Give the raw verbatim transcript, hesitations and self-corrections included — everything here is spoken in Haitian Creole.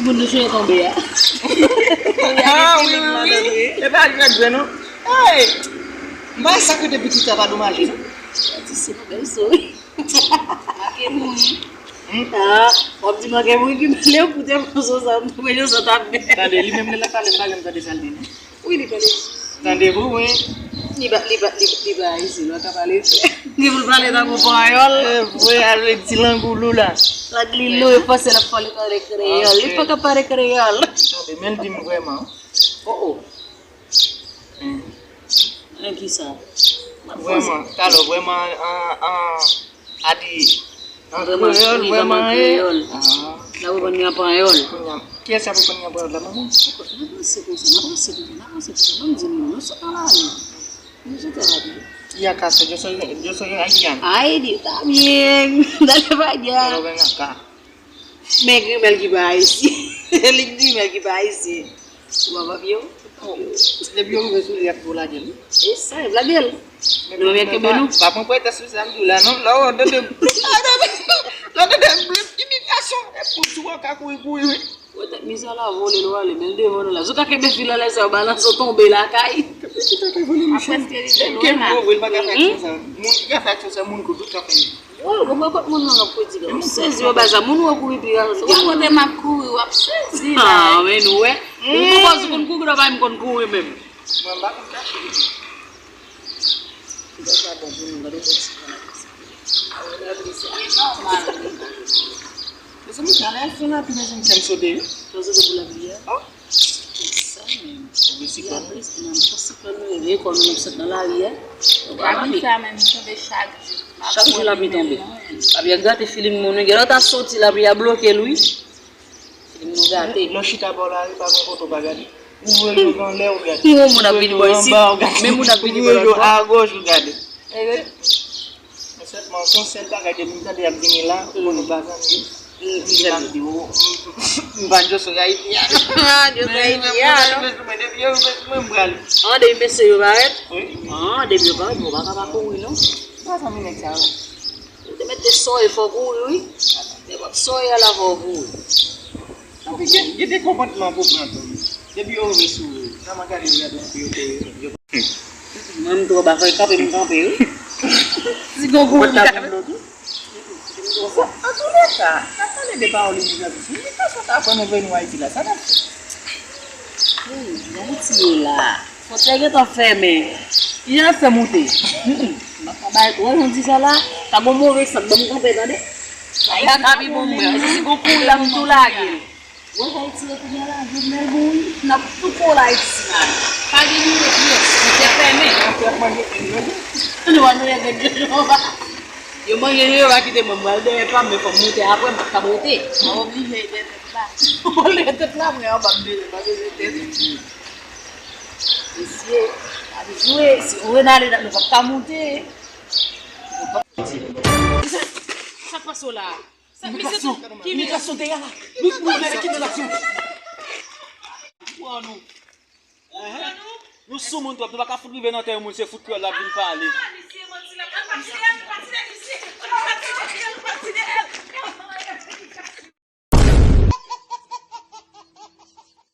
Moun nou chwe tonbe a. Ah, wi, wi, wi. E pa grèt vre, non. Hey! M pa sakre depi tout sa pa domaje, non. Ti se bèl souri. Make mouri. Ah, w ap di make mouri ki pale ou koute pwoso sa, mwen yo sa ta fè. Tande, li menm lè l ap pale, m pa janm tande sa l di, non. Wi, li pale. Tande pou wi. Li ba, li ba, li, li ba isi, nou ka pale. Li pou l pale tankou panyòl. Vwe al ret ti lang ou lou la. Lang li lou, e panse l ap pale pale kreyòl. Li pa ka pale kreyòl. Tande, men l di m vrèman. Oh, oh. Nan ki sa? Vrèman, talò, vrèman, an, an, a di, an Vrèman, kreyòl, li vrèman, vrèman kreyòl. Ah, L ap reponn li an panyòl. Kounye a, kiyès ap reponn li an panyòl la, manman? N ap panse konsa, n ap panse konsa, n ap panse konsa. Ban m di nou, nou sot nan lari. Nou sot nan lari. Y acá, yo soy, yo soy haitiano. Ay, di, está bien. Dale pa dya. Pero ven acá. Men grimèl ki pa isi. Li grimèl ki pa isi. Ou pa papye w? Depi yo rive sou li, y ap tou lage l. E sa, y ap lage l. Nou pa byen kenbe nou. Pa pran pretèks sou sa m di w la, non. Lè w tande, lè w tande imigrasyon, e pou sou w ka kouri, kouri, wi. Wè tèt mizè la vole l wale, men l devan nou la. Sou ka kenbe fil anlè sa, yo balanse w tonbe lakay. Ki ta ka vole, michè? Kenbe w, wi, l pa ka fè aksyon sa. Moun ki ka fè aksyon sa, moun kou tout ka fè. Wè, ou konprann kot moun nan ap kouri. M sezi yo bay sa. Moun wè kouri pi rale. Ou kote m ap kouri, w ap sezi la. Ah, men nou wè. Ou konn kouri, ou pa menm konn kouri menm. Mwen m pa konn kache. Gade sa bon pou nou, gade bèl ti grann la. Gade sa. E nòmal. Mezanmi, talè a fè lapli, mezanmi, kè m sote, wi. Kè w sote pou lapli a? Oh. Sa menm. Ou gen siklòn? Lapli, nan fò siklòn nou, lekòl nou, nou sot nan lari a. Lapli sa menm, li tonbe chak jou. Chak jou lapli tonbe. Lapli a gate feeling moun, wi. Gen lè w ta soti, lapli a bloke l, wi. Film nou gate. Lè w chita bò lari, pa gen kote w pa gade. Ou vire l anlè, ou gade. Yon moun ap vini bò isit, men moun ap vini bò lòt bò. Ou vire l agòch, ou gade. Men sèlman, se yon sèl bagay, depi m tande y ap vini la, ou konn ou pa zanmi. M di, m pa Joso Ayiti a. Ah, Joso Ayiti a, non? Mwen, depi yo rive sou mwen, m pral. Ah, depi mesye yo parèt? Wi. Ah, depi yo parèt, bon, ou pa ka pa kouri, non? M pa zanmi nèg sa yo. Ou te mete sòy, fò w kouri, wi. Lè w ap sòy a la, fò w kouri. Anpi gen, gen de konpòtman pou pran tou. Depi yo rive sou ou, sèlman gade yo, gade yo, yo, yo, yo. Mwen, m twò ba, fò l kanpe, m kanpe, wi. Si gon kouri, m kanpe. Bon, antoulèka, n ap pale de pawòl imigrasyon. Imigrasyon ta pran nou voye nou Ayiti la, sa n ap fè? Hey, jan w ti ye la. Fwontyè gentan fèmen. Kijan n ap fè moute? M ap fè bay, wè jan w di sa la, ta gon move sant, ban m kanpe, tande. Ay, sa ka pi bon, mwen. Si gon kouri la, m tou lage l. Wè jan w tire kounye a la, Jovenel mouri, n ap tout pran w la Ayiti la. Pa gen nivo pyès, fwontyè fèmen. N ap fè manje, nou va nou gen de jòba. Yo manje, yo va kite mwen, m pral dèyè pa m, men fò m moute apre, m pa ka moute. Mwen oblije dèyè tèt la. Mwen leve tèt la, mwen anba m bezwen pa bezwen tèt. Mesye, ap jwe, si ou Renale, nou p ap ka moute. Sa k pase w la? Sa, misye tou, ki imigrasyon te la? Nou, nou leve kite la sou. Wow, nou. Nou sou moun twòp, nou pa ka fout rive nan tè yon moun, se fout krèl l ap vin pale.